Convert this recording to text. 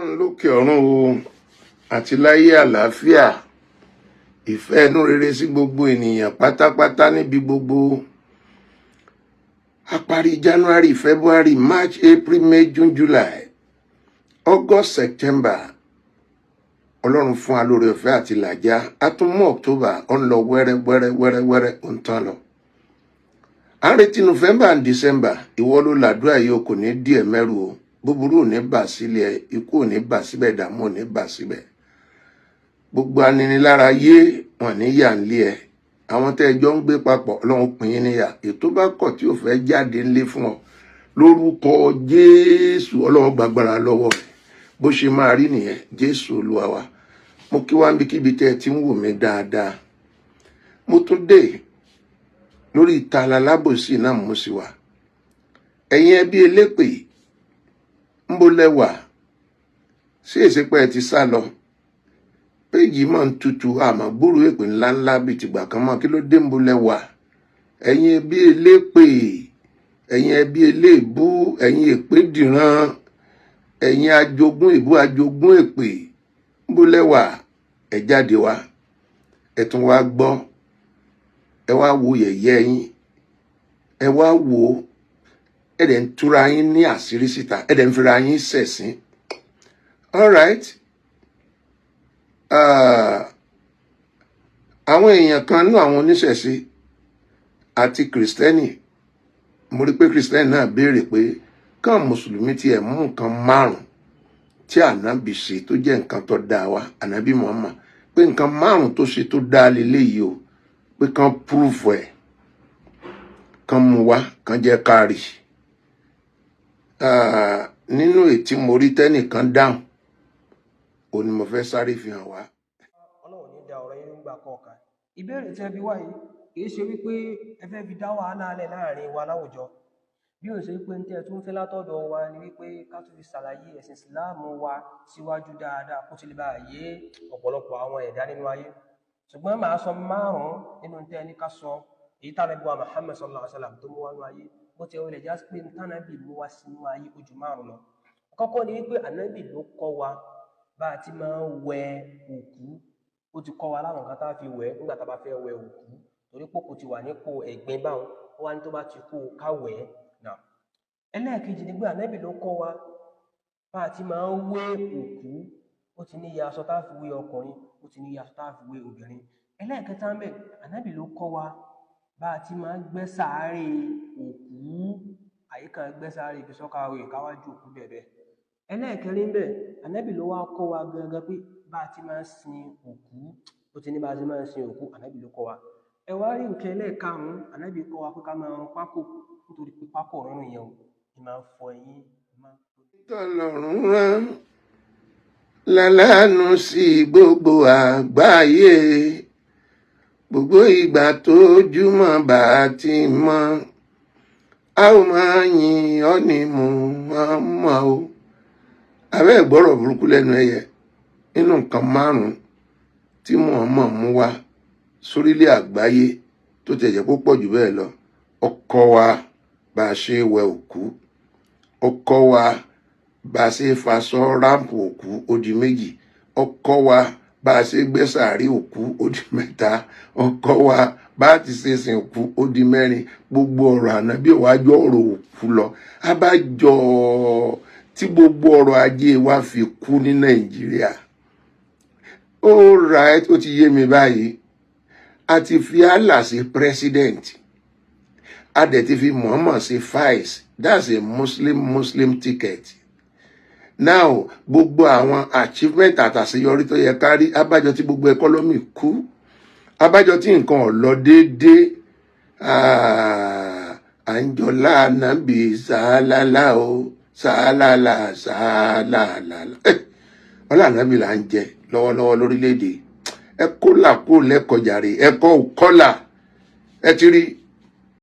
Ọlọ́run lókè ọ̀run o, àti láyé àlàáfíà, ìfẹ́ inú rere sí gbogbo ènìyàn pátápátá níbi gbogbo. A parí January, February, March, April, May, June, July, August, September. Ọlọ́run fún wa lóore ọ̀fẹ́ àti làjá. A tún mú October, ó ń lọ wẹ́rẹ́ wẹ́rẹ́ wẹ́rẹ́ wẹ́rẹ́, ó ń tán lọ. À ń retí November and December. Ìwọ ló làdúrà yìí o, kò ní díẹ̀ mẹ́rù o. Búburú ò ní bà sílẹ̀, ikú ò ní bà síbẹ̀, ìdààmú ò ní bà síbẹ̀. Gbogbo aninilára yé wọn ní yà ń lé ẹ. Àwọn tẹ́ ẹ jọ ń gbé papọ̀, Ọlọ́run pín yín níyà. Ètò bá kọ̀ tí ò fẹ́ jáde ńlé fún ọ, lórúkọ Jésù, Ọlọ́run gbàgbára lọ́wọ́ rẹ̀. Bó ṣe máa rí nìyẹn, Jésù Olúwa wa. Mo kí wá níbikíbi tẹ́ ẹ ti ń wò mí dáadáa. Mo tún dé lórí ìta alábòsí náà, mo sì wà. Ẹ̀yin ẹbí elépè, ń bó lẹ́wà sí èsìpẹ́ ẹ ti sá lọ. Péjì máa ń tutù, àmọ́ gbúrú èpè ńláńlá bíi tìgbà kan mọ́. Kí ló dé? Ń bó lẹ́wà, ẹ̀yin ẹbí elépè, ẹ̀yin ẹbí eléèbú, ẹ̀yin èpè dìran, ẹ̀yin ajogún ìbú, ajogún èpè, ń bó lẹ́wà? Ẹ jáde wá, ẹ tún wá gbọ́, ẹ wá wo yẹ̀yẹ́ yín, ẹ wá wo. Ẹ dẹ̀ ń túra yín ní àṣírí síta, ẹ dẹ̀ ń fira yín ṣẹ̀sín. All right, àwọn èèyàn kan nú àwọn oníṣẹ̀ṣe àti kìrìsìtẹ́nì, mo rí pé kìrìsìtẹ́nì náà béèrè pé káwọn mùsùlùmí tiẹ̀ mú nǹkan márùn tí ànábì ṣe tó jẹ́ nǹkan tó dáa wá, ànábì Muhammad, pé nǹkan márùn tó ṣe tó dáa leléyìí o, pé kán proof ẹ̀, kán mú wá, kán jẹ́ ká rí. Nínú ètí mo rí tẹ́nìkan dáhùn, òun ni mo fẹ́ sáré fi hàn wá. Ọlọ́run ní da ọ̀rọ̀ yín nígbà kọ̀ọ̀kan. Ìbéèrè tí ẹ bi wá yìí, kìí ṣe wípé ẹ fẹ́ fi dá wàhálà alẹ́ láàrin wa láwùjọ, bí ó ṣe wípé tí ẹ tún fẹ́ látọ̀dọ̀ wa ni wípé ká tún fi ṣàlàyé ẹ̀sìn Ìsìláàmù wa síwájú dáadáa, kó ti lè bá yé ọ̀pọ̀lọpọ̀ àwọn ẹ̀dá nínú ayé. Ṣùgbọ́n màá sọ márùn-ún nínú tẹ́ ní ká sọ, èyí tánàbí wa Muhammad sallallahu alaihi wasallam tó mú wá nínú ayé. Bó ti wọlé já sí pé tánàbí mú wá sínú ayé ojú márùn lọ. Àkọ́kọ́ ni wípé ànábì ló kọ́ wa bá a ti máa ń wẹ òkú. Ó ti kọ́ wa láwọn nǹkan tá a fi wẹ̀ nígbà tá a bá fẹ́ wẹ òkú, torí pé kò ti wà nípò ẹ̀gbin báwọn. Ó wá ní tó bá ti kú, ká wẹ̀ ẹ́ nà. Ẹlẹ́ẹ̀kejì ni pé ànábì ló kọ́ wa bá a ti máa ń wé òkú. Ó ti ní iye aṣọ tá a fi wé ọkùnrin, ó ti ní iye aṣọ tá a fi wé obìnrin. Ẹlẹ́ẹ̀kẹta ń bẹ̀, ànábì ló kọ́ wa bá a ti máa ń gbẹ́ sàárè òkú, àyíká gbẹ́ sàárè ibi sọ́kàwé káwájú òkú bẹ̀bẹ̀. Ẹlẹ́ẹ̀kẹrin ń bẹ̀, ànábì ló wá kọ́ wa gangan pé bá a ti máa ń sin òkú. Ó ti ní bá a ti máa ń sin òkú, ànábì ló kọ́ wa. Ẹ wá rí nǹkan ẹlẹ́ẹ̀karùn-ún, ànábì kọ́ wa pé ká máa run pákó, nítorí pé pákó rírun yẹn o, ní máa ń fọ eyín, máa ń Tọ́lọ́run rán lálánú sí gbogbo àgbáyé, gbogbo ìgbà tójúmọ́ bá ti mọ́, a ó máa yìn ọ́ ní Muhammad o. Abẹ́ ìgbọ́rọ̀ burúkú lẹ́nu ẹyẹ. Nínú nǹkan márùn-ún tí Muhammad mú wá sórílẹ̀ àgbáyé, tó ti ẹ̀jẹ̀ púpọ̀ jù bẹ́ẹ̀ lọ, ó kọ́ wa bá a ṣe wẹ òkú, ó kọ́ wa bá a ṣe faṣọ wrap òkú, ó di méjì, ó kọ́ wa bá a ṣe gbẹ́ sàárè òkú, ó di mẹ́ta, ó kọ́ wa bá a ti ṣe sin òkú, ó di mẹ́rin. Gbogbo ọ̀rọ̀ ànábì wájú ọ̀rọ̀ òkú lọ. Abájọ tí gbogbo ọrọ̀ ajé wa fi kú ní Nàìjíríà. All right, ó ti yé mi báyìí. A ti fi Allah sí president, a dẹ̀ ti fi Muhammad sí vice. That's a Muslim Muslim ticket. Now, gbogbo àwọn achievement àtàṣeyọrí tó yẹ ká rí, abájọ tí gbogbo economy kú, abájọ tí nǹkan ò lọ déédéé. À ń jọlá nàbì sàálàlà o, sàálàlà sàálàlà. Ọlá ànábì là ń jẹ lọ́wọ́lọ́wọ́ lórílẹ̀‐èdè. Ẹ kó là kó lẹ́kọ̀ọ́ jàre, ẹ kọ́ kọ́là, ẹ ti rí.